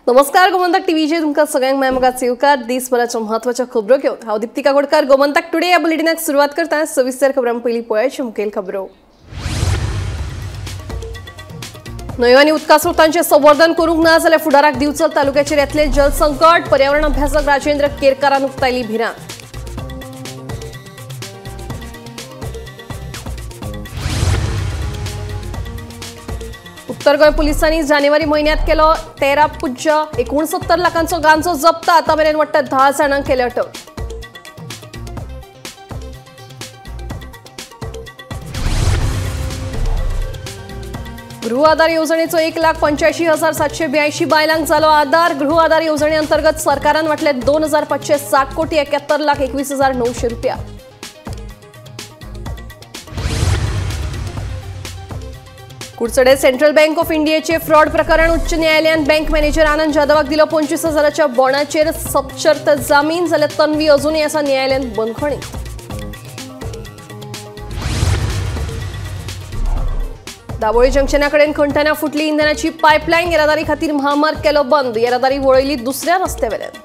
नमस्कार, गोमंतक टीव्हीचेर तुमकां सगळ्यांक माय येवकार. दिसभराच्या महत्वाच्या खबरो घेवन हांव दीप्ती काकोडकर गोमंतक टुडे ह्या बुलेटिनाक सुरवात करता. सविस्तर खबरां पयलीं पळयात मुखेल खबरो. न्हंयो आनी उदका स्रोतांचें संवर्धन करूंक ना जाल्यार फुडाराक दिवचल तालुक्याचेर येतलें जलसंकट. पर्यावरण अभ्यासक राजेंद्र केरकारान उक्तायली भिरांत. उत्तर गोंय पुलिसांनी जानेवारी म्हयन्यांत केलो 13.69 लाखांचो गांजो जप्त. आतां मेरेन वट्ट 10 जाणांक केले अटक. गृह आधार येवजणेचो 1,85,782 बायलांक जालो आधार. गृह आधार येवजणे अंतर्गत सरकारान वांटले 2,560 कोटी 71,21,900 रुपया. कुडचडे सेंट्रल बँक ऑफ इंडियाचे फ्रॉड प्रकरण उच्च न्यायालयान बँक मॅनेजर आनंद जाधवाक दिलो 25,000च्या बॉण्डाचेर सपशर्त जामीन. जाल्यार तन्वी अजूनय आसा न्यायालयान बंदखणीत. दाबोळी जंक्शना कडेन खणटना फुटली इंधनाची पायपलायन. येरादारी खातीर महामार्ग केलो बंद. येरादारी वळयली दुसऱ्या रस्त्यावेल्यान.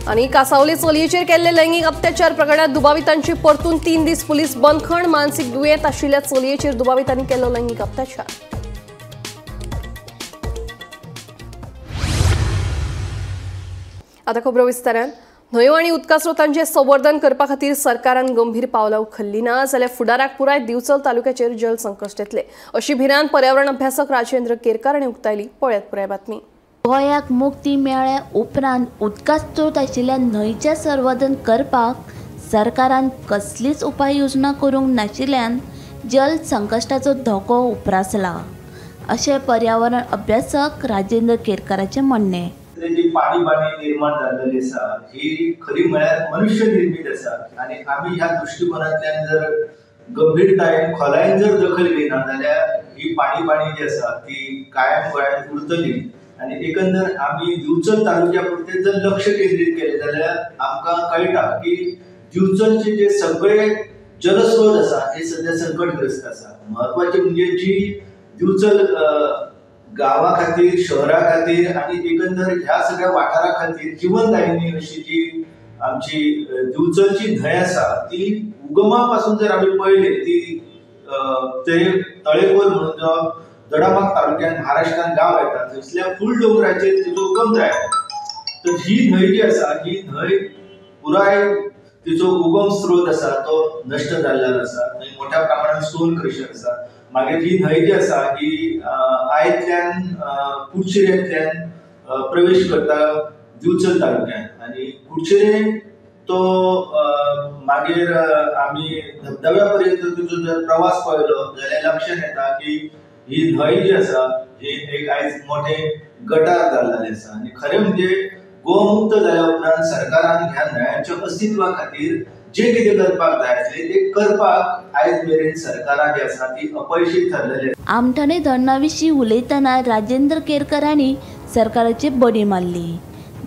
आनी कासावली चलयेचेर केल्ले लैंगीक अत्याचार प्रकरणात दुबावितांची परतून 3 दीस पुलीस बंदखण. मानसीक दुयेंत आशिल्ल्या चलयेचेर दुबावितांनी केल्लो लैंगीक अत्याचार. आतां खबरो विस्तारान. न्हंयो आनी उदका स्रोतांचें संवर्धन करपा खातीर सरकारान गंभीर पावलां उखल्ली ना जाल्यार फुडाराक पुराय दिवचल तालुक्याचेर जलसंकश्ट येतलें अशी भिरांत पर्यावरण अभ्यासक राजेंद्र केरकार हांणी उक्तायली. पळयात पुराय बातमी. गोंयाक मुक्ती मेळ्ळ्या उपरांत उदका स्रोत आशिल्ल्या न्हंयचें संवर्धन करपाक सरकारान कसलीच उपाय योजना करूंक नाशिल्ल्यान जल संकश्टाचो धोको उप्रासला अशें पर्यावरण अभ्यासक राजेंद्र केरकाराचें म्हणणें. जी पाणी बाणी निर्माण जाल्लेली आसा ही खरी म्हळ्यार मनुष्य निर्मीत आसा आनी आमी ह्या दृश्टिकोनांतल्यान जर गंभीरतायेन खोलायेन जर दखल घेयना जाल्यार ही पाणी बाणी जी आसा ती कायम गोंयांत उरतली. आनी एकंदर आमी दिवचल तालुक्या पुरतें जर लक्ष केंद्रीत केलें जाल्यार आमकां कळटा की दिवचलचे जे सगळे जलस्रोत आसा हे सद्या संकटग्रस्त आसा. म्हत्वाचें म्हणजे जी दिवचल गांवा खातीर, शहरा खातीर आनी एकंदर ह्या सगळ्या वाठारा खातीर जिवनदायिनी अशी जी आमची दिवचलची न्हंय आसा ती उगमा पासून जर आमी पळयली ती ते तळेकोल म्हणून जो दडामाग तालुक्यान महाराष्ट्रान गांव येता थंयसल्या फूल दोंगराचेर तिचो उगम जाय. तर ही न्हंय जी आसा ही न्हंय पुराय तिचो उगम स्रोत आसा तो नश्ट जाल्लो आसा. थंय मोठ्या प्रमाणान स्टोन क्रशर आसा. मागीर ही न्हंय जी आसा ही आयतल्यान कुडचिरेंतल्यान प्रवेश करता दिवचल तालुक्यान आनी कुडचिरे तो मागीर आमी धबधब्या पर्यंत तिचो जर प्रवास पळयलो जाल्यार लक्षांत येता की ही न्हंय जी आसा ही एक आयज मोठें गटार जाल्लें आसा. आनी खरें म्हणजे गोवा मुक्त जाल्या उपरांत सरकारान ह्या न्हंयांच्या अस्तित्वा खातीर जे कितें करपाक जाय आसलें तें करपाक आयज मेरेन सरकारां जी आसा ती अपयशी ठरलेली. आमठाणे धरणा विशीं उलयतना राजेंद्र केरकर हांणी सरकाराची बडी मारली.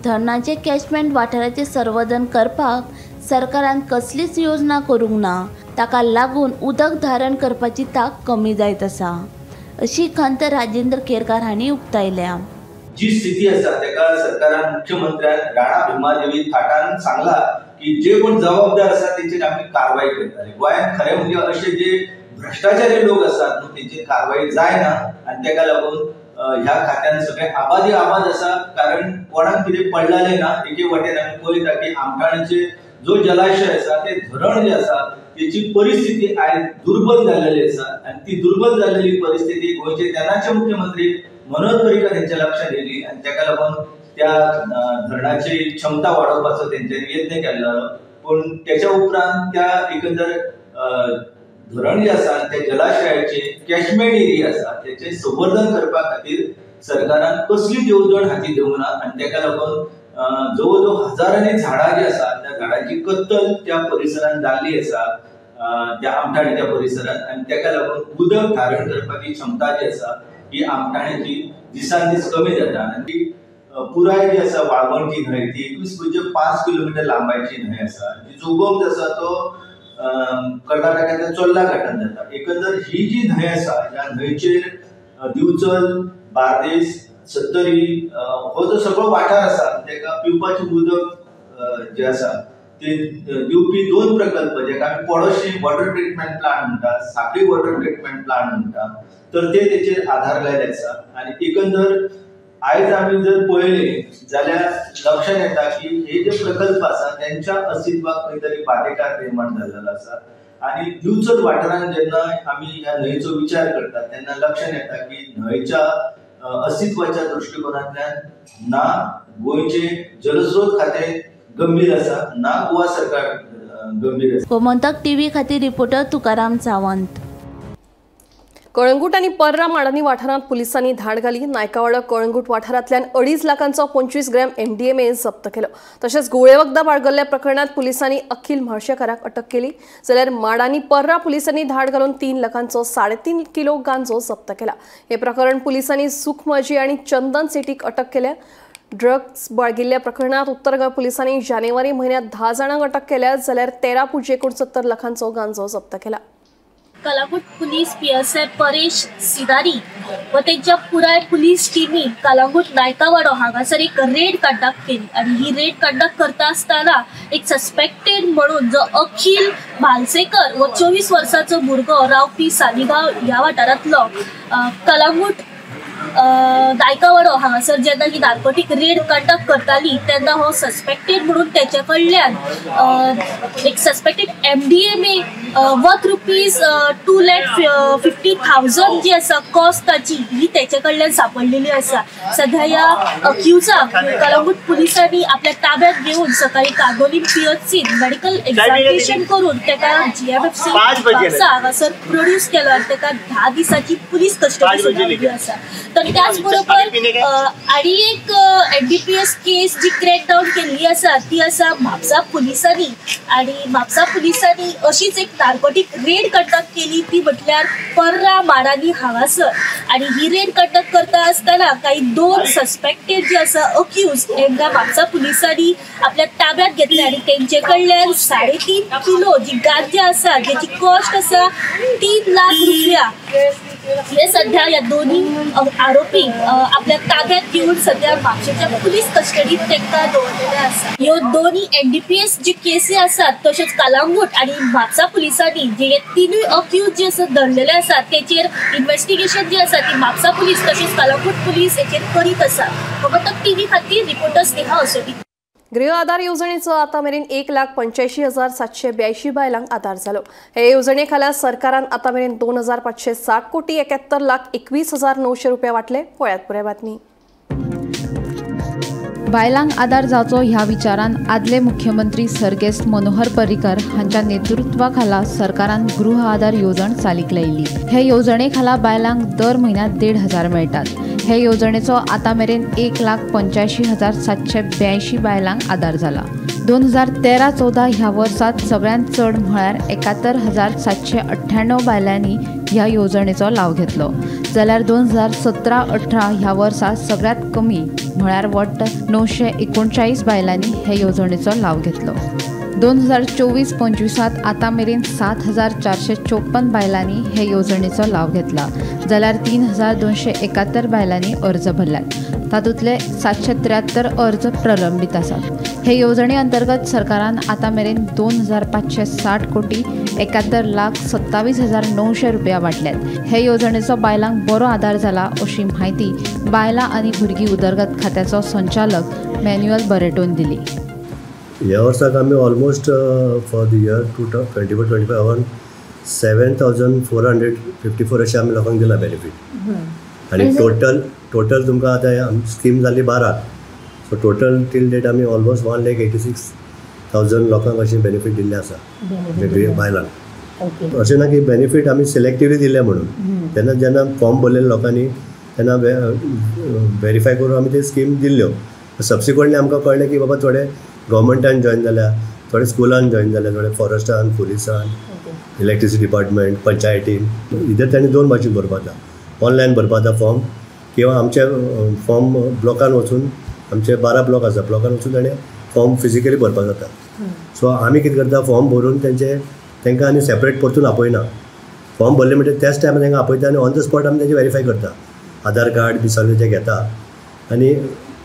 धरणाचे कॅचमेंट वाठाराचें संवर्धन करपाक सरकारान कसलीच योजना करूंक ना, ताका लागून उदक धारण करपाची तांक कमी जायत आसा अशी खंत राजेंद्र केरकार हांणी उक्तायल्या. जी स्थिती आसा ताका सरकारान मुख्यमंत्र्यान राणा भीमादेवी थाटान सांगला की जे कोण जबाबदार आसा तेंचेर आमी कारवाय करतले. गोंयांत खरें म्हणजे अशे जे भ्रश्टाचारी लोक आसात न्हू तेंचेर कारवाय जायना आनी ताका लागून ह्या खात्यान सगळें आबादी आबाद आसा. कारण कोणाक कितें पडलेलें ना. एके वटेन आमी पळयता की आमठाणेचे जो जलाशय आसा ते धरण जे आसा तेची परिस्थिती आयज दुर्बल जाल्लेली आसा आनी ती दुर्बल जाल्लेली परिस्थिती गोंयचे तेन्नाचे मुख्यमंत्री मनोहर पर्रीकर हेंच्या लक्षांत येयली आनी ताका लागून त्या धरणाची क्षमता वाडोवपाचो तेंच्यांनी यत्न केल्लो. पूण तेच्या उपरांत त्या एकंदर धरण जे आसा त्या जलाशयाचे कॅचमेंट एरिया आसा तेचें संवर्धन करपा खातीर सरकारान कसलीच येवजण हाती घेवंक ना आनी ताका लागून जवळ जवळ हजारांनी झाडां जी आसा त्या झाडांची कत्तल त्या परिसरांत जाल्ली आसा त्या आमठाण्याच्या परिसरांत आनी ताका लागून उदक धारण करपाची क्षमता जी आसा ही आमठाण्याची दिसान दीस कमी जाता. आनी ती पुराय जी आसा वाळवंटी न्हंय ती 21.5 किलोमिटर लांबायची न्हंय आसा. तिचो उगम जो आसा तो कर्नाटकाच्या चोल्ला घाटान जाता. एकंदर ही जी न्हंय आसा ह्या न्हंयचेर दिवचल, बार्देस, सत्तरी हो जो सगळो वाठार आसा तेका पिवपाचें उदक जें आसा ते दिवपी दोन प्रकल्प जेका आमी पडोशी वॉटर ट्रिटमेंट प्लांट म्हणटा, सांखळी वॉटर ट्रिटमेंट प्लांट म्हणटा, तर ते तेचेर आधार लायले आसा. आनी एकंदर आयज आमी जर पळयलें जाल्यार लक्षात येता की हे जे प्रकल्प आसा तेंच्या अस्तित्वाक खंय तरी बाधेकार निर्माण जाल्लो आसा. आनी दिवचल वाठारांत जेन्ना आमी ह्या न्हंयचो विचार करतात तेन्ना लक्षात येता की न्हंयच्या अस्तित्वाच्या दृश्टिकोनांतल्यान ना गोंयचे जलस्रोत खातें गंभीर आसा, ना गोवा सरकार गंभीर आसा. गोमंतक टीव्ही खातीर रिपोर्टर तुकाराम सावंत. कळंगूट आनी पर्रा माडानी वाठारांत पुलिसांनी धाड घाली. नायकावाडो कळंगूट वाठारांतल्यान 2.5 लाखांचो 25 ग्रॅम एमडीएमए जप्त केलो. तशेंच गोळेवखदां बाळगल्ल्या प्रकरणांत पुलिसांनी अखिल म्हाळशेकाराक अटक केली. जाल्यार माडानी पर्रा पुलिसांनी धाड घालून 3 लाखांचो 3.5 किलो गांजो जप्त केला. हे प्रकरण पुलिसांनी सुखमाजी आनी चंदन सेठीक अटक केल्या. ड्रग्स बाळगिल्ल्या प्रकरणात उत्तर गोंय पुलिसांनी जानेवारी म्हयन्यांत 10 जाणांक अटक केल्या, जाल्यार 13.69 लाखांचो गांजो जप्त केला. Calangute police PSI Paresh Sidari व तेंच्या पुराय पुलीस टिमीन कलांगूट नायकावाडो हांगासर एक रेड कंडक्ट केली आनी ही रेड कंडक्ट करता आसतना एक सस्पेक्टेड म्हणून जो अखिल म्हालसेकर व 24 वर्सांचो भुरगो रावपी सालिगांव ह्या वाठारांतलो कलांगूट नायकावाडो हांगासर जेन्ना ही नार्कोटीक रेड कंडक्ट करताली तेन्ना हो सस्पेक्टेड म्हणून तेच्या कडल्यान एक सस्पेक्टेड MDMA worth ₹2,50,000 जी आसा कॉस्ट ताची ही तेच्या कडल्यान सापडलेली आसा. सध्या ह्या अक्युजाक कलांगूट पुलिसांनी आपल्या ताब्यात घेवन सकाळी कांदोलीम PHC medical examination करून तेका GMFC Mapusa हांगासर प्रोड्यूस केलो आनी तेका 10 दिसांची पुलीस कस्टडी सुनावली आसा. तर त्याच बरोबर आनी एक NDPS केस जी क्रॅक डावन केल्ली आसा ती आसा म्हापसा पुलिसांनी आनी म्हापसा पुलिसांनी अशीच एक नार्कोटीक रेड कंडक्ट केली ती म्हटल्यार पर्रा माडानी हांगासर आनी ही रेड कंडक्ट करता आसतना काही 2 सस्पेक्टेड जे आसा अक्यूज हेंकां म्हापसा पुलिसांनी आपल्या ताब्यात घेतले आनी तेंचे कडल्यान 3.5 किलो जी गांजा आसा जेची कॉस्ट आसा 3 लाख रुपया हे सध्या ह्या दोन्ही आरोपी आपल्या ताब्यात घेवन सध्या म्हापशेच्या पुलीस कस्टडीत तांकां दवरलेले आसा. ह्यो दोन्ही NDPS जी केसी आसात तशेंच कलांगूट आनी म्हापसा पुलिसांनी जे 3 अक्यूज जे आसा धरलेले आसात तेचेर इन्वेस्टिगेशन जी आसा ती म्हापसा पुलीस तशेंच कलांगूट पुलीस हेचेर करीत आसा. गोमंतक टीव्ही खातीर रिपोर्टर स्नेहा असोटी. गृह आधार येवजणेचो आता मेरेन 1,85,782 बायलांक आधार जालो. हे येवजणे खाला सरकारान आता मेरेन 2,560 कोटी 71 लाख 21,900 रुपया वाटले. पळयात पुराय बातमी. बायलांक आदार जावचो ह्या विचारान आदले मुख्यमंत्री सर्गेस्त मनोहर पर्रीकर हांच्या नेतृत्वा खाला सरकारान गृह आधार येवजण चालीक लायिल्ली. हे येवजणे खाला बायलांक दर म्हयन्याक 1,500 मेळटात. हे येवजणेचो आतां मेरेन 1,85,782 बायलांक आदार जाला. 2013-14 ह्या वर्सांत सगळ्यांत चड म्हळ्यार 71,798 बायलांनी ह्या येवजणेचो लाव घेतलो, जाल्यार 2017-18 ह्या वर्सा सगळ्यांत कमी म्हळ्यार वट्ट 939 बायलांनी हे येवजणेचो लाव घेतलो. 2024-25 आतां मेरेन 7,454 बायलांनी हे येवजणेचो लाव घेतला, जाल्यार 3,271 बायलांनी अर्ज भरल्यात. तातूंतले 773 अर्ज प्रलंबीत आसात. हे येवजणे अंतर्गत सरकारान आतां मेरेन 2,560 कोटी 71 लाख 27,900 रुपया वाटल्यात. हे येवजणेचो बायलांक बरो आदार जाला अशी म्हायती बायलां आनी भुरगीं उदरगत खात्याचो संचालक मॅन्युअल बरेटोन दिली. ह्या वर्साक आमी almost for the year 2024-25 around 7,454 अशें आमी लोकांक दिला बेनिफीट. आनी टोटल तुमकां आतां स्कीम जाली 12, सो टोटल टील डेट आमी ऑलमोस्ट 1,86,000 लोकांक अशें बेनिफीट दिल्लें आसा बायलांक. अशें ना की बेनिफीट आमी सिलेक्टिवली दिले म्हणून, तेन्ना जेन्ना फॉर्म भरलेले लोकांनी तेन्ना वेरीफाय करून आमी ते स्कीम दिल्ल्यो. सबसिक्वंटली आमकां कळ्ळें की बाबा थोडे गव्हर्मेंटान जॉयन जाल्या, थोडे स्कुलान जॉयन जाल्या, थोडे फॉरेस्टान, पुलिसान, इलेक्ट्रिसिटी डिपार्टमेंट, पंचायतीन. इधर तांणी 2 भाशेन भरपा जाता, ऑनलायन भरपा जाता फॉर्म किंवा आमचे फॉर्म ब्लॉकान वचून, आमचे 12 ब्लॉक आसा, ब्लॉकान वचून ताणें फॉर्म फिजिकली भरपा जाता. सो आमी कितें करता, फॉर्म भरून तेंचे तांकां आनी सेपरेट परतून आपयना. फॉर्म भरले म्हणटकीर त्याच टायमार तांकां आपयता आनी ऑन the spot आमी तेजें वेरीफाय करता, आधार कार्ड बी सगळें जें घेता आनी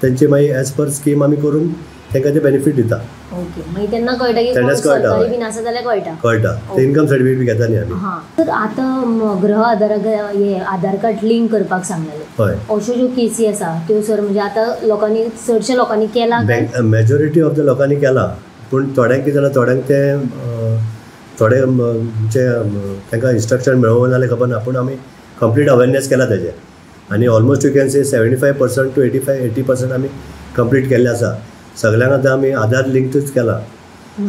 तेंचे मागीर एज पर स्कीम आमी करून तांकां ते बेनिफीट दिता. ओके, मागीर तेन्ना कळटा की तेन्नाच कळटा, बीन आसा जाल्यार कळटा, कळटा ते इन्कम सर्टिफिकेट बी घेता न्ही आमी. हां, तर आतां गृह आधाराक हे आधार कार्ड लिंक करपाक सांगलेलें, हय, अश्यो ज्यो केसी आसा त्यो सर म्हणजे आतां लोकांनी चडश्या लोकांनी केला, मेजॉरिटी ऑफ the लोकांनी केला, पूण थोड्यांक कितें जालां, थोड्यांक तें थोडे जे तांकां इन्स्ट्रक्शन मेळोवं जाल्यार खबर ना, पूण आमी कंप्लीट अवेरनेस केला तेजें आनी almost you can say 75% to 85-80% आमी कंप्लीट केल्लें आसा. सगल्यांक आतां आमी आधार लिंकूच केला.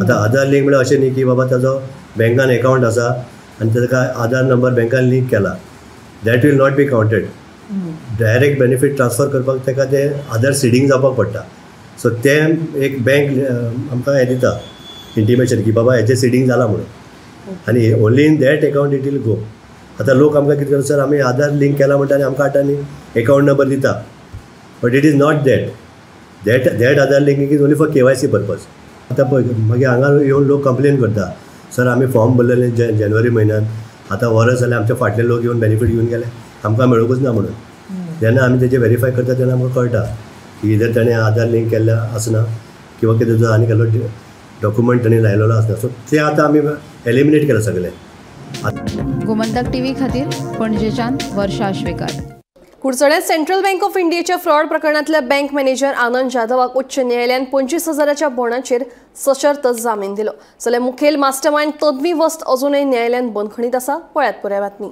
आतां आधार लिंक म्हळ्यार अशें न्ही की बाबा ताजो बँकान एकावंट आसा आनी ताका आधार नंबर बँकान लिंक केला, that will not be counted. Direct benefit transfer करपाक ताका तें आधार सिडींग जावपाक पडटा. सो तें एक बँक आमकां हें दिता इंटिमेशन की बाबा हेचें सिडींग जालां म्हणून, आनी only in that account it will go. आतां लोक आमकां कितें करता, सर आमी आधार लिंक केला म्हणटा आनी आमकां आतां आनी एकावंट नंबर दिता, but it is not that. That Aadhaar linking is only for KYC purpose. आतां पळय मागीर हांगा येवन लोक कंप्लेन करता, सर आमी फॉर्म भरलेले जानेवारी म्हयन्यान, आतां वरस जालें आमचे फाटले लोक येवन बेनिफीट घेवन गेले, आमकां मेळूंकच ना म्हणून. जेन्ना आमी तेजें वेरीफाय करता तेन्ना आमकां कळटा की इधर ताणें आधार लिंक केल्लें आसना किंवा कितें जो आनी कसलो डॉक्युमेंट ताणें लायलेलो आसना. सो तें आतां आमी एलिमिनेट केलां सगळें. गोमंतक टीव्ही खातीर पणजेच्यान वर्षा आश्वेकर. कुडचड्यार सेंट्रल बँक ऑफ इंडियाच्या फ्रॉड प्रकरणांतल्या बँक मॅनेजर आनंद जाधवाक उच्च न्यायालयान 25,000च्या बॉण्डाचेर सशर्त जामीन दिलो. जाल्यार मुखेल मास्टरमाइंड तन्वी वस्त अजूनय न्यायालयान बंदखणीत आसा. पळयात पुराय बातमी.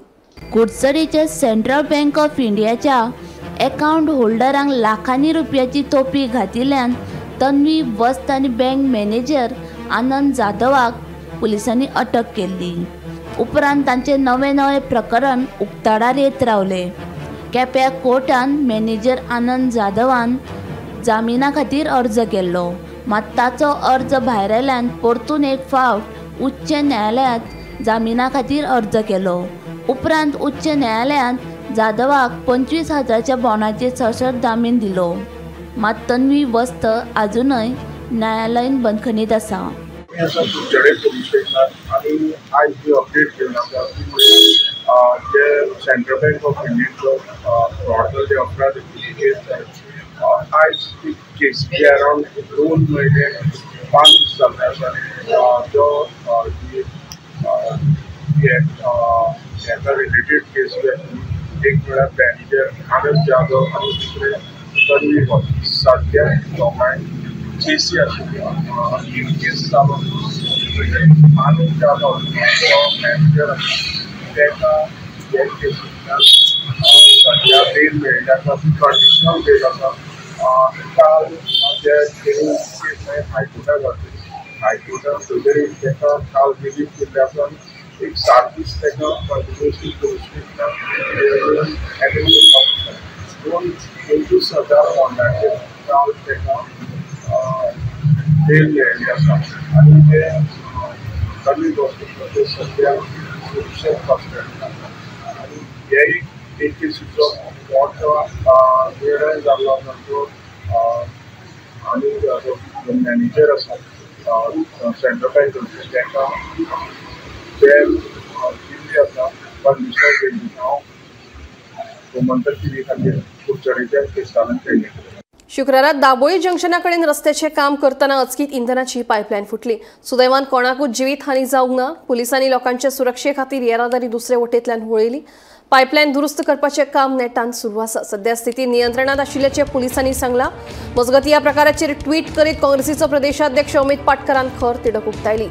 कुडचडेच्या सेंट्रल बँक ऑफ इंडियाच्या एकावंट होल्डरांक लाखांनी रुपयाची तोपी घातिल्ल्यान तन्वी वस्त आनी बँक मॅनेजर आनंद जाधवाक पुलिसांनी अटक केल्ली. उपरांत तांचे नवे नवे प्रकरण उक्ताडार येत रावले. केप्या कोर्टान मॅनेजर आनंद जाधवान जामिना खातीर अर्ज केल्लो, मात ताचो अर्ज भायरायल्यान परतून एक फावट उच्च न्यायालयांत जामिना खातीर अर्ज केलो. उपरांत उच्च न्यायालयान जाधवाक 25,000च्या बॉण्डाचेर सशर्त जामीन दिलो. मात तन्वी वस्त आजुनय न्यायालयीन बंदखणीत आसा. आनी आयज जी अपडेट घेवन आसा ती म्हणजे जे सेंट्रल बँक ऑफ इंडियेचो फ्रॉड जे अपराध केस जाली, आयज ती केसी अरावंड 2 म्हयने 5 दीस जाल्ले आसा. जो जी हेका रिलेटेड केसी आशिल्ली, एक म्हळ्यार मॅनेजर आनंद जाधव आनी दुसरे तन्वी वस्त, सद्या दोगांय केसी आशिल्ली. ही केस चालू आनंद जाधव जो मॅनेजर आसा ताका हे केसींतल्यान सद्या बेल मेळिल्ली आसा, ती कंडिशनल बेल आसा. काल जे केस हायकोर्टाक घातली, हायकोर्टान थंय ताका काल रिलीफ केल्ले आसा आनी एक 7 दीस ताका कंटिन्युअसली पुलीस स्टेशनान एटेंड करपाक पडटा. 25,000 बॉण्डाचेर काल ताका बेल मेळिल्ली आसा आनी ते तन्वी वस्त ते सद्या पुलिशेंत कस्टडीन आसा. आनी हे एक केसीचो मोठो निर्णय जाल्लो आसा तो आनी जो मॅनेजर आसा सेंट्रल बँकाचो ताका बेल दिल्ली आसा कंडिशनल बेल. हांव गोमंतक टीव्ही खातीर कुडचडेच्या केसांतल्यान केल्लें. शुक्रारा दाबोळी जंक्शना कडेन रस्त्याचें काम करतना अचकीत इंधनाची पायपलायन फुटली. सुदैवान कोणाकूच जिवीत हानी जावंक ना. पुलिसांनी लोकांच्या सुरक्षे खातीर येरादारी दुसरे वटेंतल्यान वळयली. पायपलायन दुरुस्त करपाचें काम नेटान सुरू आसा. सध्या स्थिती नियंत्रणात आशिल्ल्याचें पुलिसांनी सांगलां. मजगतीं ह्या प्रकाराचेर ट्वीट करीत काँग्रेसीचो प्रदेशाध्यक्ष अमित पाटकरान खर तिडक उक्तायली.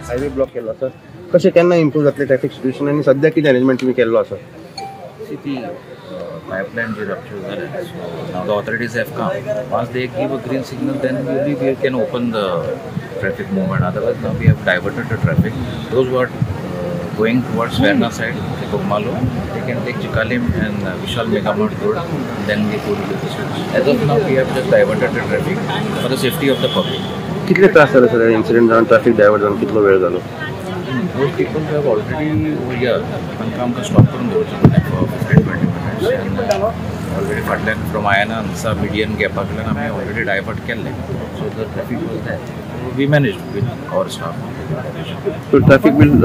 हायवे ब्लॉक केल्लो आसा, कशें केन्ना इम्प्रूव जातलें ट्रॅफिक सिट्युएशन आनी सद्या कितें अरेंजमेंट तुमी केल्लो आसा? ती पायपलायन जी रप्चर जालें, so now the authorities have come. Once they give a green signal then only we can open the traffic movement. Otherwise now we have diverted the traffic. Those who are going towards Verna side Bogmalo, they can take Chicalim and Vishal Megamart Road, then we go to the street. As of now, we have just diverted the traffic for the safety of the public. कितले त्रास जाले sir incident जावन traffic divert जावन कितलो वेळ जालो? Those people who have already over here, तांकां आमकां स्टॉप करून दवरचें पडलें for 15-20 minutes. And already फाटल्यान फ्रॉम आयना हंसा मिडियन गॅपा कडल्यान आमी ऑलरेडी डायवर्ट केल्लें. So the traffic was there. So we managed with our staff. So traffic will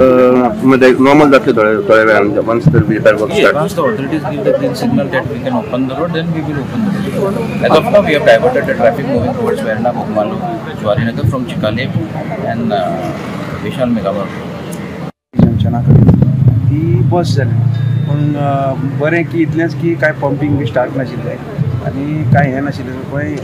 normal जातले थोड्या वेळान once the repair work start. Once the authorities give the green signal that we can open the road, then we will open the road. As of now, we have diverted the traffic moving towards Verna, Bogmalo, Zuarinagar from Chicalim and Vishal Megamart. जंक्शना कडेन ती बस जाली, पूण बरें की इतलेंच की कांय pumping बी start नाशिल्लें आनी कांय हें नाशिल्लें पळय,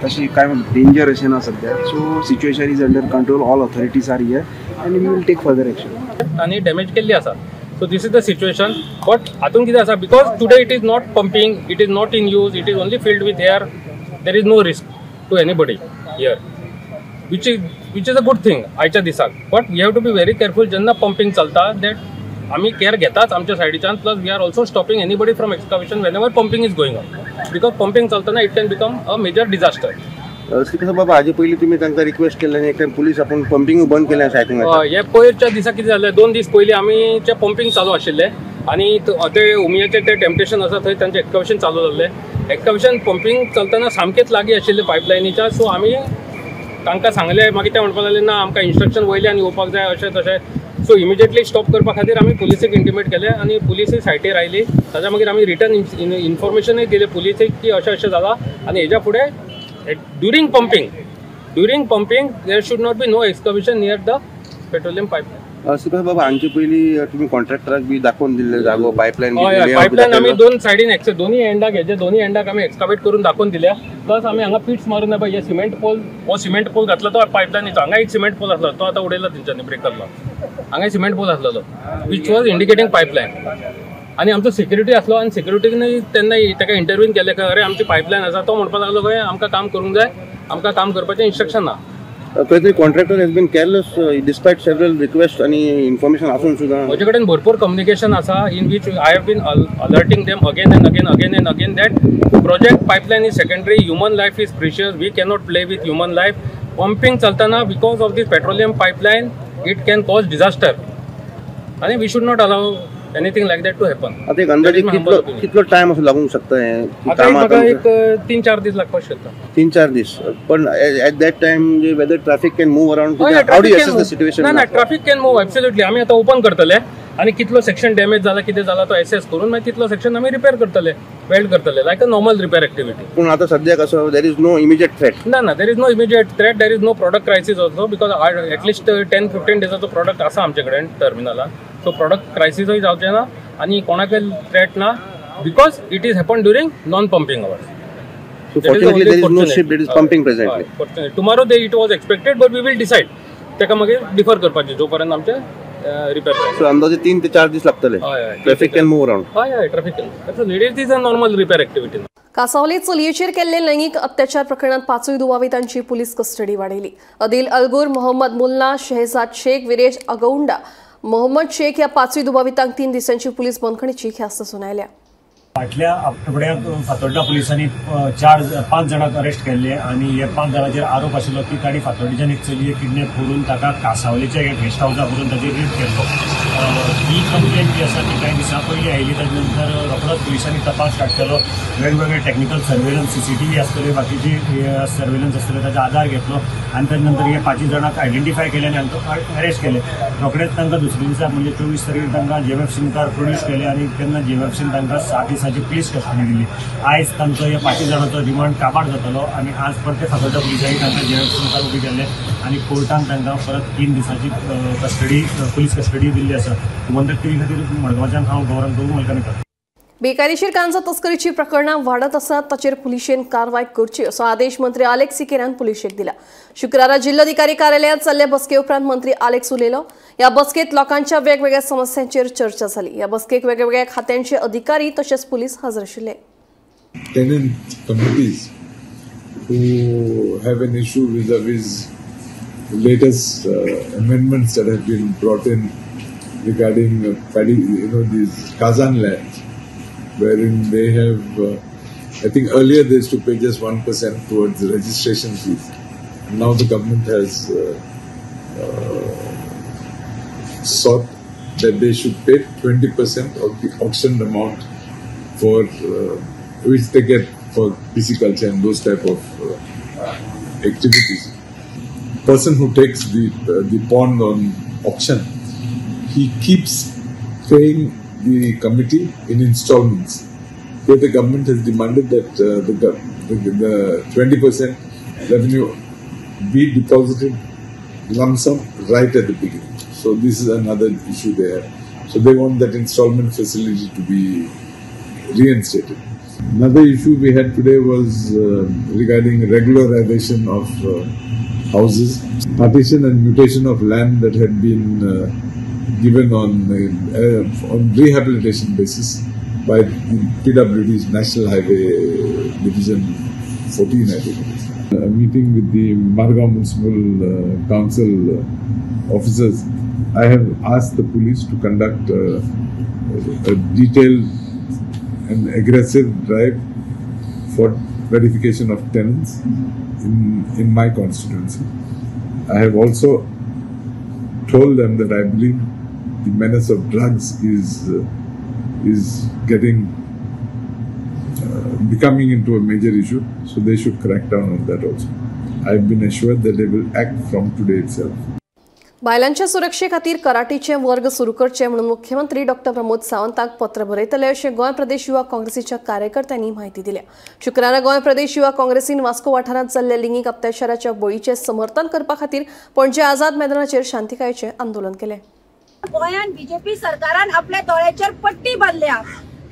तशी कांय डेंजर अशें ना सद्या. So situation is under control, all authorities are here and we will take further action. आनी डॅमेज केल्ली आसा. So this is the situation. But हातून कितें आसा, because today it is not pumping, it is not in use, it is only filled with air, there is no risk to anybody here, which is a good thing आयच्या दिसाक. But we have to be very careful जेन्ना pumping चलता, that आमी care घेताच आमच्या सायडीच्यान. Plus we are also stopping anybody from excavation whenever pumping is going on, because pumping चलतना it can become a major disaster. Shrikant बाबा, हाजे पयलीं तुमी तांकां रिक्वेस्ट केल्लें आनी एक टायम पुलीस आपूण पंपींग बंद केलें अशें आयकूंक येता. हे पयरच्या दिसा कितें जालें, 2 दीस पयलीं आमीचें पंपींग चालू आशिल्लें आनी ते उमियाचें तें टेम्पटेशन आसा थंय तांचें एक्सकवेशन चालू जाल्लें. एक्सकवेशन पंपींग चलतना सामकेंच लागीं आशिल्लें पायपलायनीच्या. सो आमी तांकां सांगलें, मागीर ते म्हणपाक लागले ना आमकां इन्स्ट्रक्शन वयल्यान येवपाक जाय अशें तशें. सो इमिजिएटली स्टॉप करपा खातीर आमी पुलिसेक इंटिमेट केलें आनी पुलिसूय सायटीर आयली. ताच्या मागीर आमी रिटर्न इन्फॉर्मेशनूय दिलें पुलिसेक की अशें अशें जालां आनी हेज्या फुडें during pumping there should not be no excavation near the petroleum pipeline. Shrikant बाबा, हांचे पयलीं तुमी कॉन्ट्रॅक्टराक बी दाखोवन दिल्ले जागो पायपलायन? हय, पायपलायन आमी दोन सायडीन दोन्ही एंडाक हेजे दोन्ही एंडाक आमी एक्सकवेट करून दाखोवन दिल्या. प्लस आमी हांगा पिट्स मारून पळय, हे सिमेंट पोल, हो सिमेंट पोल घातला तो पायपलायनीचो. हांगा एक सिमेंट पोल आसलो तो आतां उडयला तेंच्यांनी ब्रेक करलो. हांगा सिमेंट पोल आसलेलो which was indicating pipeline. आनी आमचो सिक्युरिटी आसलो आनी सिक्युरिटीन तेन्ना ताका इंटरव्यून केलें खंय, अरे आमची पायपलायन आसा. तो म्हणपाक लागलो खंय आमकां काम करूंक जाय, आमकां काम करपाचें इन्स्ट्रक्शन ना. खंय तरी contractor has been careless despite several request आनी इन्फॉर्मेशन आसून सुद्दां. म्हजे कडेन भरपूर कम्युनिकेशन आसा in which I have been alerting them again and again, again and again that project pipeline is secondary, human life is precious, we cannot play with human life. Pumping चलतना because of this petroleum pipeline it can cause disaster आनी we should not allow anything like that to happen. आतां एक अंदाजे कितलो time असो लागूंक शकता हें आतां? म्हाका एक 3-4 दीस लागपाक शकता. 3-4 दीस. पण at that time whether traffic can move around, how do you assess the situation? ना ना, ट्राफिक can move absolutely. आमी आतां ओपन करतले आनी कितलो सेक्शन डॅमेज जाला कितें जाला तो एसेस करून मागीर तितलो सेक्शन आमी रिपेर करतले, वेल्ड करतले, like a normal repair activity. पूण आतां सद्याक असो there is no immediate threat? ना ना, there is no immediate threat, there is no product crisis also, because at least 10-15 डेजाचो product आसा आमचे कडेन टर्मिनलान. सो प्रोडक्ट क्रायसीसूय जावचें ना आनी कोणाकय थ्रेट ना, because it is happen during non pumping hours. So fortunately there is no ship that is pumping presently. Tomorrow it was expected, but we will decide. ताका मागीर डिफर करपाचें जोपर्यंत आमचें रिपेर जायना. सो अंदाजे 3 ते 4 दीस लागतले. Traffic can move around. हय हय, traffic can. It is a normal repair activity. Cansaulim चलयेचेर केल्ले लैंगीक अत्याचार प्रकरणात 5 दुबावितांची पुलीस कस्टडी वाडयली. अदिल अलगूर, मोहम्मद मुल्ला, शहजाद शेख, विरेश अगौंडा, मोहम्मद शेख ह्या 5 दुबावितांक 3 दिसांची पुलीस बंदखणीची ख्यास्त सुनायल्या. फाटल्या आठवड्याक फातोड्डा पुलिसांनी 4-5 जाणांक अरेस्ट केल्ले आनी हे 5 जाणांचेर आरोप आशिल्लो की तांणी फातोड्डेच्यान एक चलयेक किडनॅप करून ताका कांसावलेच्या एका गेस्ट हावसा व्हरून ताचेर रेप केल्लो. ही कंप्लेन जी आसा ती कांय दिसां पयलीं आयली. ताजे नंतर रोखडोच पुलिसांनी तपास स्टार्ट केलो. वेगवेगळे टॅक्निकल सर्वेलन्स, CCTV आसतले, बाकीची सर्वेलन्स आसतले, ताचो आदार घेतलो आनी ताजे नंतर हे 5 जाणांक आयडेंटिफाय केले आनी हांकां अरेस्ट केले. रोखडेच तांकां दुसऱ्या दिसा म्हणजे 24 तारखेर तांकां JMFC मुखार प्रोड्यूस केले आनी तेन्ना JMFCन तांकां 7 दिसांची पुलीस कस्टडी दिली. आयज तांचो ह्या 5 जाणांचो रिमांड काबार जातलो आनी आज परते फातोड्डा पुलिसांनी तांकां JMFC मुखार उबी केल्ले आनी कोर्टान तांकां परत 3 दिसांची कस्टडी, पुलीस कस्टडी दिल्ली आसा. गोमंतक टीव्ही खातीर मडगांवच्यान हांव गौरव प्रभू मलकानेकर. बेकायदेशीर गांजा तस्करीची प्रकरणां वाडत आसात, ताचेर पुलिशेन कारवाय करची असो आदेश मंत्री आलेक्स सिकेरान पुलिशेक दिला. शुक्रारा जिल्लोधिकारी कार्यालयांत चल्ले बसके उपरांत मंत्री आलेक्स उलयलो. ह्या बसकेत लोकांच्या वेगवेगळ्या समस्यांचेर चर्चा जाली. ह्या बसकेक वेगवेगळ्या खात्यांचे अधिकारी तशेंच पुलीस हजर आशिल्ले. Tenant committees who have an issue vis-a-vis latest amendments that have been brought in regarding paddy, these Kazan lands, wherein they have, I think earlier they used to pay just 1% towards the registration fees. Now the government has sought that they should pay 20% of the auctioned amount for which they get for pisciculture and those type of activities. Person who takes the pond on auction, he keeps paying the committee in installments. Here the government has demanded that the 20% revenue be deposited lump sum right at the beginning. So this is another issue there. So they want that installment facility to be reinstated. Another issue we had today was regarding regularization of houses, partition and mutation of land that had been given on rehabilitation basis by the PWD's National Highway Division 14, I think it is. A meeting with the Margao Municipal Council officers, I have asked the police to conduct a detailed and aggressive drive for verification of tenants in my constituency. I have also told them that I believe the menace of drugs is getting becoming into a major issue, so they should crack down on that also. I have been assured that they will act from today itself. बायलांच्या सुरक्षे खातीर कराटेचे वर्ग सुरू करचे म्हणून मुख्यमंत्री doctor Pramod सावंताक पत्र बरयतले अशें गोंय प्रदेश युवा काँग्रेसीच्या कार्यकर्त्यांनी म्हायती दिल्या. शुक्रारा गोंय प्रदेश युवा काँग्रेसीन वास्को वाठारांत जाल्ल्या लिंगीक अत्याचाराच्या बळीचें समर्थन करपा खातीर पणजे आझाद मैदानाचेर शांतिकायेचें आंदोलन केलें. गोंयांत बीजेपी सरकारान आपल्या दोळ्याचेर पट्टी बांदल्या,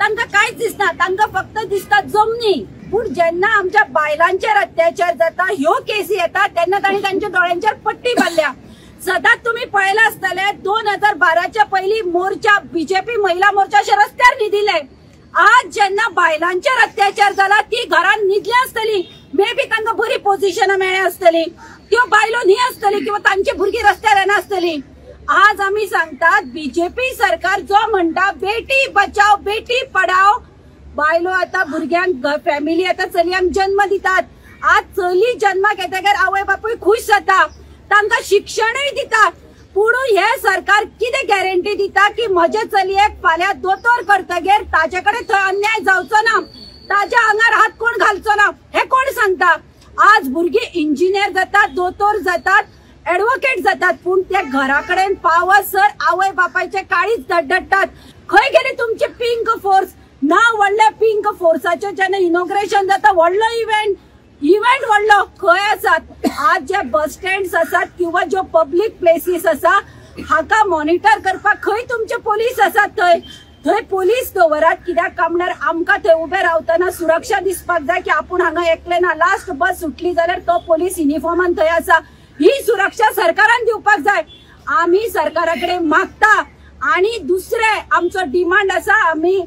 तांकां कांयच दिसना, तांकां फक्त दिसता जमनी. पूण जेन्ना आमच्या बायलांचेर अत्याचार जाता, ह्यो केसी येता, तेन्ना तांणी तांच्या दोळ्यांचेर पट्टी बांदल्या. सदांच तुम्ही पळयलां आसतलें, 2012च्या पयलीं मोर्चा बीजेपी महिला मोर्चा अशें रस्त्यार न्हिदिल्ले. आज जेन्ना बायलांचेर अत्याचार जाला ती घरान न्हिदली आसतली, मे बी तांकां बरी पोझिशनां मेळ्ळ्या आसतली, त्यो बायलो न्ही आसतली किंवा तांची भुरगीं रस्त्यार येना आसतली. आज आमी सांगतात बीजेपी सरकार जो म्हणटा बेटी बचाव बेटी पढाव, बायलो आतां भुरग्यांक फॅमिली आतां चलयांक जन्म दितात. आज चली जन्माक येतकीर आवय बापूय खूश जाता, तांकां शिक्षणूय दिता. पूण हे सरकार कितें गॅरंटी दिता की म्हजे चलयेक फाल्यां दोतोर करतगीर ताजे कडेन थंय अन्याय जावचो ना, ताज्या आंगार हात कोण घालचो ना, हे कोण सांगता? आज भुरगीं इंजिनियर जातात, दोतोर जातात, एडवोकेट जातात, पूण ते घरा कडेन पावसर आवय बापायचे काळीच धडधडटात. खंय गेली तुमची पिंक फोर्स? ना व्हडल्या पिंक फोर्साचें जेन्ना इनॉग्रेशन जाता, व्हडलो इव्हेंट इव्हेंट व्हडलो खंय आसात? आज जे बस स्टँड्स आसात किंवा ज्यो पब्लीक प्लेसीस आसा हाका मॉनिटर करपाक खंय तुमचे पोलीस आसात? थंय थंय पोलीस दवरात. कित्याक काय म्हणल्यार आमकां थंय उबे रावतना सुरक्षा दिसपाक जाय की आपूण हांगा एकले ना. लास्ट बस सुटली जाल्यार तो पोलीस युनिफॉर्मान थंय आसा. ही सुरक्षा सरकारान दिवपाक जाय. आमी सरकारा कडेन मागता. आनी दुसरें आमचो डिमांड आसा, आमी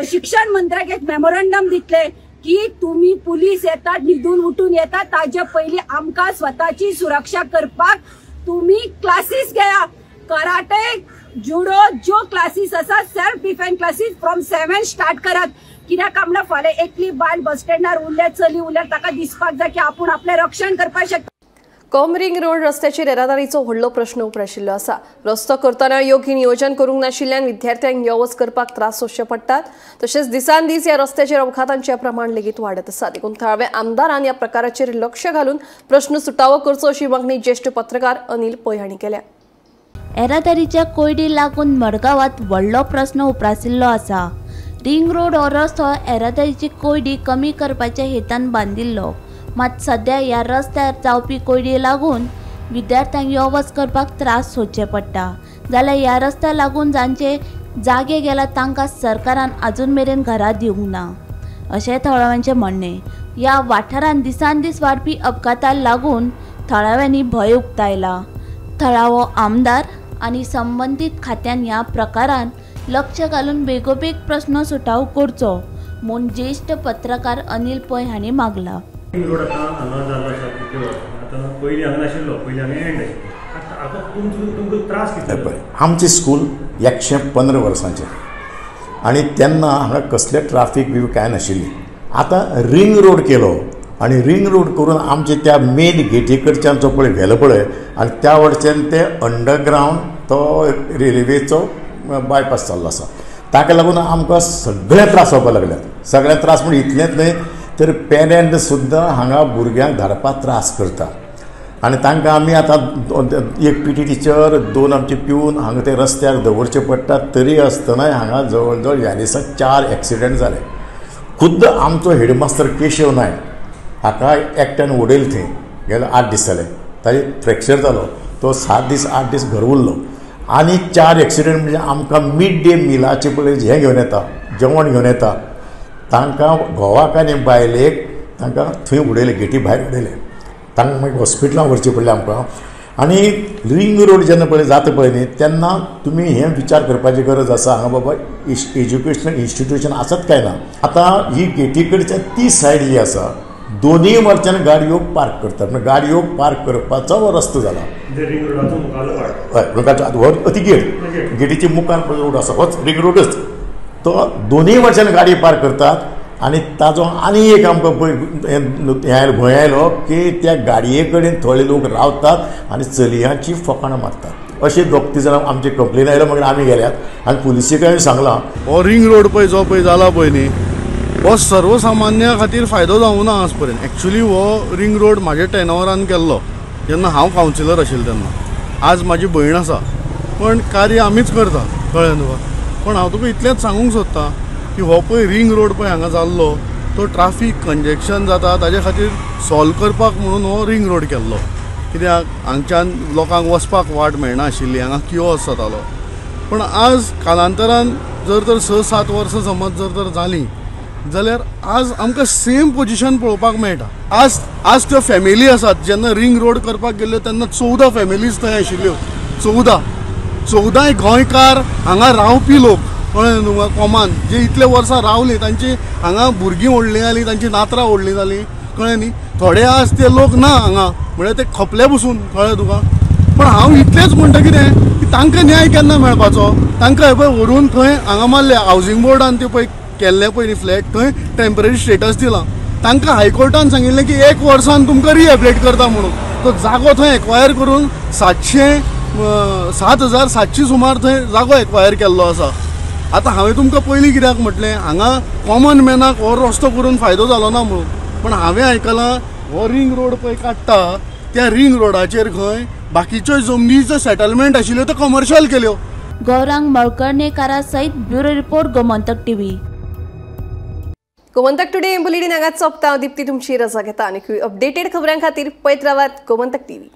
शिक्षण मंत्र्याक एक मेमोरंडम दितले की तुम्ही पुलीस येतात न्हिदून उठून येतात, ताजे पयलीं आमकां स्वताची सुरक्षा करपाक तुम्ही क्लासीस घेया. कराटे, जुडो ज्यो क्लासीस आसा, self defence classes from 7 start करात. कित्याक काय म्हणल्यार फाल्यां एकली बायल बस स्टँडार उरल्या, चली उरल्यार ताका दिसपाक जाय की आपूण आपलें रक्षण करपाक शकता. कॉम रिंग रोड रस्त्याचेर येरादारीचो व्हडलो प्रश्न उप्राशिल्लो आसा. रस्तो करतना योग्य नियोजन करूंक नाशिल्ल्यान विद्यार्थ्यांक यो वच करपाक त्रास सोंसचे पडटात. तशेंच दिसान दीस ह्या रस्त्याचेर अपघातांचें प्रमाण लेगीत वाडत आसा. देखून थळावे आमदारान ह्या प्रकाराचेर लक्ष घालून प्रश्न सुटावो करचो अशी मागणी ज्येश्ठ पत्रकार अनिल पै हांणी केल्या. येरादारीच्या कोंयडी लागून मडगांवांत व्हडलो प्रश्न उप्रासिल्लो आसा. रिंग रोड हो रस्तो येरादारीची कोंयडी कमी करपाच्या हेतान बांदिल्लो, मात सद्या ह्या रस्त्यार जावपी कोंयडी लागून विद्यार्थ्यांक यो वच करपाक त्रास सोंसचे पडटा. जाल्यार ह्या रस्त्याक लागून जांचे जागे गेला तांकां सरकारान अजून मेरेन घरां दिवंक ना अशें थळाव्यांचें म्हणणें. ह्या वाठारांत दिसान दीस वाडपी अपघाताक लागून थळाव्यांनी भंय उक्तायला. थळावो आमदार आनी संबंदीत खात्यान ह्या प्रकारान लक्ष घालून बेगोबेग प्रश्न सुटावो करचो म्हूण ज्येश्ठ पत्रकार अनिल पै हांणी मागला. रिंग रोड आतां हांगा जाल्लो आसा कितले वर्सां, आतां पयलीं हांगा नाशिल्लो, पयलीं हांगा एंड आशिल्लो, आतां तुमकां त्रास कितले? आमचें स्कूल 115 वर्सांचें आनी तेन्ना हांगा कसलें ट्राफीक बी कांय नाशिल्ली. आतां रिंग रोड केलो आनी रिंग रोड करून आमचे त्या मेन गेटी कडच्यान जो पळय व्हेलो पळय आनी त्या वटच्यान ते अंडरग्रावंड तो रेल्वेचो बायपास जाल्लो आसा. ताका लागून आमकां सगळे त्रास जावपाक लागल्यात. सगळे त्रास म्हणजे इतलेंच न्हय तर पेरंट सुद्दां हांगा भुरग्यांक धाडपाक त्रास करता आनी तांकां आमी आतां एक पी टी टिचर 2 आमचे प्यून हांगा ते रस्त्यार दवरचे पडटा. तरी आसतनाय हांगा जवळ जवळ ह्या दिसा 4 एक्सिडंट जाले. खुद्द आमचो हेडमास्तर केशव नायक हाका एकट्यान उडयले थंय गेले 8 दीस जाले, ताजे फ्रॅक्चर जालो, तो 7 दीस 8 दीस घर उरलो. आनी 4 एक्सिडंट म्हणजे आमकां मिड डे मिलाचे पळय हें घेवन येता, जेवण घेवन येता, तांकां घोवाक आनी बायलेक तांकां थंय उडयले, गेटी भायर उडयले, तांकां मागीर हॉस्पिटलान व्हरचें पडलें आमकां. आनी रिंग रोड जेन्ना पळय जाता पळय न्ही तेन्ना तुमी हें विचार करपाची गरज आसा हांगा बाबा एज्युकेशनल इन्स्टिट्युशन आसत काय ना. आतां ही गेटी कडच्यान ती सायड जी आसा दोनूय वटच्यान गाडयो पार्क करतात, म्हणजे गाडयो पार्क करपाचो हो रस्तो जाला. हय, हो ती गेट गेटीच्या मुखार पळय रोड आसा होच रिंग रोडच, तो दोनूय वटच्यान गाडी पार्क करतात. आनी ताजो आनी एक आमकां हें भंय आयलो की त्या गाडये कडेन थोडे लोक रावतात आनी चलयांची फकाणां मारतात. अशें 2-3 जाणां आमची कंप्लेन आयलो, मागीर आमी गेल्यात आनी पुलिसेक हांवें सांगलां. हो रिंग रोड पळय जो पळय जाला पळय न्ही हो सर्वसामान्या खातीर फायदो जावंक ना आज पर्यंत. एक्चुली हो रिंग रोड म्हाज्या टेनवरान केल्लो जेन्ना हांव कावन्सिलर आशिल्लो तेन्ना. आज म्हाजी भयण आसा पण कार्य आमीच करता, कळ्ळें तुका. पण हांव तुका इतलेंच सांगूंक सोदतां की हो पळय रिंग रोड पळय हांगा जाल्लो तो ट्राफीक कंजेक्शन जाता ताजे खातीर सॉल्व करपाक म्हणून हो रिंग रोड केल्लो. कित्याक हांगच्यान लोकांक वचपाक वाट मेळना आशिल्ली, हांगा किओस जातालो. पण आज कालांतरान जर तर 6-7 वर्सां समज जर तर जालीं जाल्यार आज आमकां सेम पोजिशन पळोवपाक मेळटा. आज आज त्यो फॅमिली आसात जेन्ना रिंग रोड करपाक गेल्ल्यो तेन्ना 14 फॅमिलीज थंय आशिल्ल्यो. 14 गोंयकार हांगा रावपी लोक, कळ्ळें न्हू, कॉमन जे इतले वर्सां रावले तांची हांगा भुरगीं व्हडलीं जालीं, तांची नातरां व्हडलीं जालीं, कळ्ळें न्ही. थोडे आज ते लोक ना हांगा, म्हळ्यार ते खपले बसून, कळ्ळें तुका. पण हांव इतलेंच म्हणटा कितें की तांकां न्याय केन्ना मेळपाचो? तांकां हे पळय व्हरून थंय हांगा मारले हावजींग बोर्डान ते पळय केल्ले पळय न्ही फ्लॅट, थंय टेम्पररी स्टेटस दिलां. तांकां हायकोर्टान सांगिल्लें की 1 वर्सान तुमकां रिहेबिलिटेट करता म्हणून. तो जागो थंय एक्वायर करून 7,700 सुमार थंय जागो एक्वायर केल्लो आसा. आतां हांवें तुमकां पयलीं कित्याक म्हटलें हांगा कॉमन मॅनाक हो रस्तो करून फायदो जालो ना म्हणून. पण हांवें आयकलां हो रिंग रोड पळय काडटा त्या रिंग रोडाचेर खंय बाकीच्यो जमनीचो सेटलमेंट आशिल्ल्यो त्यो कमर्शियल केल्यो. गौरांग मळकर्णेकारा सहित bureau report, Gomantak TV. Gomantak today bulletin हांगाच सोंपता. दीप्ती तुमची रजा घेता आनी अपडेटेड खबरां खातीर पळयत रावात गोमंतक टीव्ही.